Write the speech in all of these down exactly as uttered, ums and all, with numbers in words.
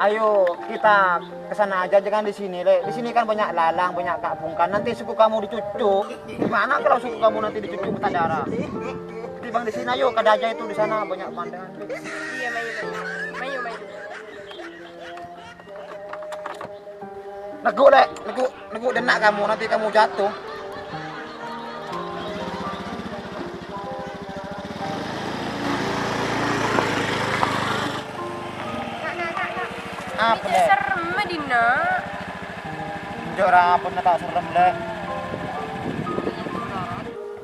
Ayo, kita ke sana aja, jangan di sini, Lè'. Di sini kan banyak lalang, banyak kabungan. Nanti suku kamu dicucuk. Gimana kalau suku kamu nanti dicucuk berdarah? Ketimbang di sini, ayo, kada aja itu, di sana banyak pemandangan. Iya, mayu, mayu. Mayu, mayu. Neggu', Lè', neggu', neggu' denna' kamu, nanti kamu jatuh. Nak, nak, nak, nak. Apa, Lè'? Serem, Dina. Enjâ' ra apa ta' serem, Lè'.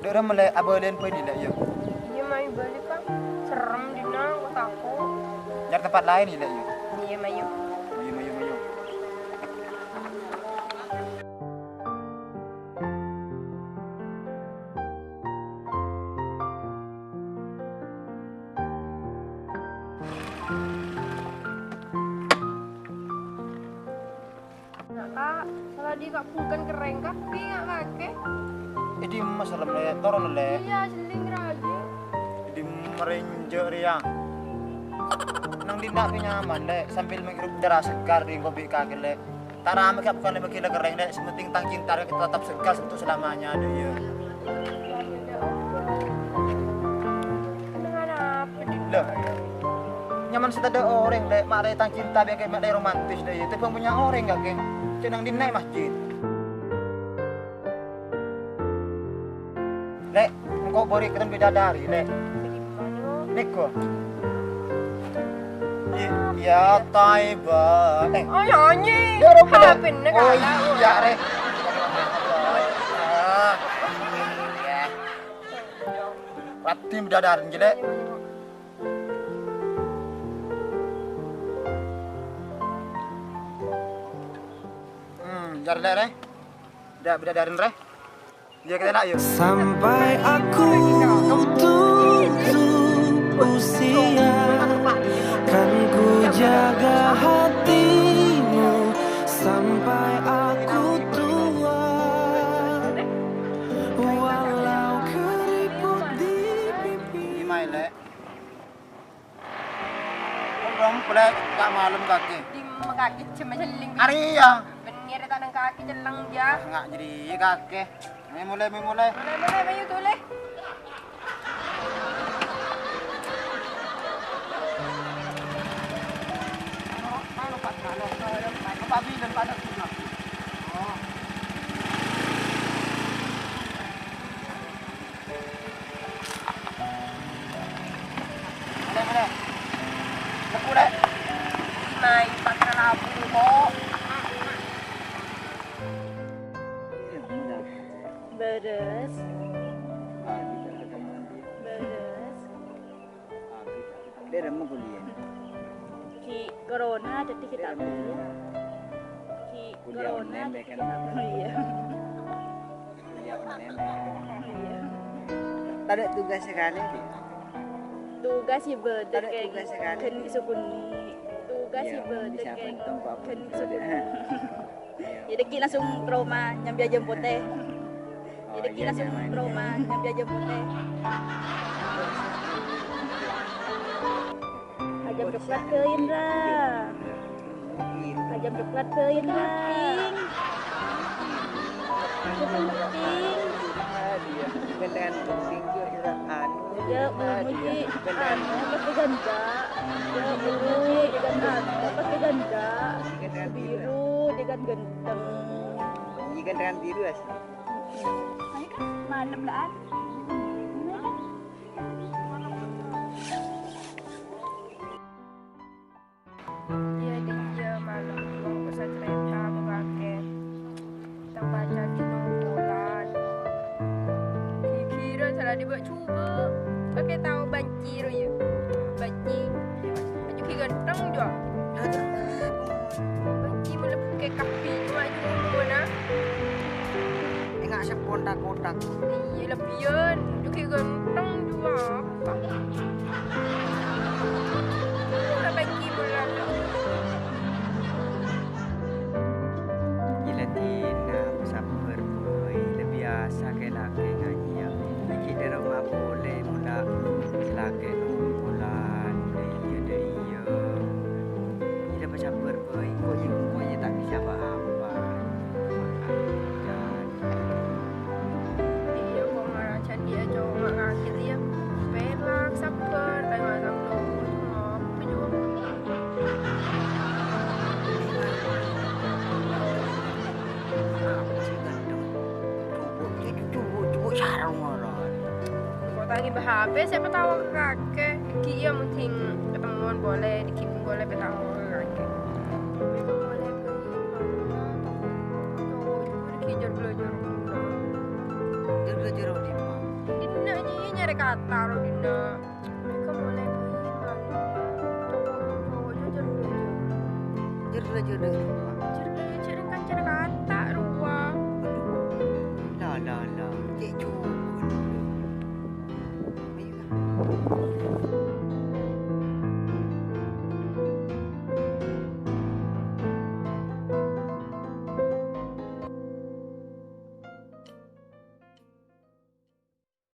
Dâ' remma, Lè', abâliyân bâli, Lè', yâ. Iyâ, mayu bâli, Kang. Serem, Dina, engko' tako'. Nyarè tempat laèn, Lè', yâ. Iyâ, mayu. Mayu, mayu, mayu. Nah, Kak, salah di Kak bungken kerrèng, Kak, bi' nggak make. Eh, dimma serem, Lè', toron, Lè'. Iyâ, selling rajin. Dimma rènjâ' rèya. Nang dinna' pè nyaman, Lè', sambil menghirup udara segar di engko' bi' kakè, Lè'. Ta' rame, Kak, bukan lagi gila kerrèng, Lè'. Sè penting tang cinta kita tetap segar untuk selamanya, dâ' iyâ. Dengan apa, Din? Lah, nyaman sè tadâ' orèng, Lè'. Ma'lè tang cinta biya' kè ma'lè romantis, dâ' iyâ. Tèbâng punya orèng, Kak, kè. Cè' nang dinna' è masjid. Lè', engko' bâri' kèton bidadari, Lè'. Nèko. I-, ya Taiba. Eh. Oh, nyanyi. Ya, Rob, Lè'. H P-na. Oh, kalah, iya, Rè. Ah. Raddhin bidadari, Lè'. Hmm, jar, Lè', Rè. Dâ' bidadari, Rè. Iya, kita nak, yuk. Sampai aku tutup usia, kan ku jaga hatimu sampai aku tua. Walau keriput di pipi. Gimana, Lè'? Belum, Lè', ta' malem kakè. Dimma kakè, jemma selling. Arèya. Bennè rè ta' nang kakè celleng, jâ. Ah, nga' jârèya kakè. Ayo mulai, ayo mulai. Mulai, mulai, ayo, tolè. Anu, anu, Pak, anu, Pak Bidan, Pak, ada. Oh. Boleh, boleh. Lebu, Lè'. Mai pasar labu, kok. Beres. Beres. Dâ' remma kuliah? Ghi' corona, dhâddhi ghi' ta' kuliah. Ghi' corona, online, dhâddhi kan? Ghi' ta' kuliah. Kuliah online, kan? Iyâ. Tadâ' tugas sakalè, Dik? Tugas sè bâdâ, Tadâ' tugas sakalè. Ghân sè kunni'. Tugas sè bâdâ, ghân sè kunni'. Iyâ, dhâggi' langsung ka roma nyambi ajâm potè. Dhâggi' langsung ka roma nyambi ajâm potè. Ajâm coklat kèya, Indra. Ajâm coklat kèya, Indra. Pink. Pink. Yâ, muji. Anu, pasti ganda. Yâ, muji, ganda. Pasti ganda. Biru, dia kan ganteng. Iya, kan dengan biru asli. Ayo kan, malem lah, An. Iyâ, iyâ, malem kok bisa cerita mau kakek. Tambah cantik nongkolan. Gigi ran salah di baju. Kakè tao banci ro, yâ? Banci. Aju ghi' ganteng, jua. Banci melebu ke kafe, cuma aju mana? Enggak sepon tak kotak. Iya, lebihan. Aju ghi' ganteng, jua. Apa? Banci mula. Gila, Dina, sabbhâr, bhâi. La biyasa kè lakè ngajiyâ. Ghi' dâ' roma polè, mola lakè nongkolan. Dâ' iyâ, dâ' iyâ. Kok ta' ngibâ H P, sè patawa ka kakè. Ghi' iyâ mending ketemuan polè, dikirim polè patawa ka kakè. Mènta polè bâi mangkana, cowok itu lagi jor-belajar. Jor-belajar di mana? Dinna' jiyâ nyarè kata ro dinna'. Mènta polè bâi mangkana, cowok itu jor-belajar. Jor-belajar dengan apa?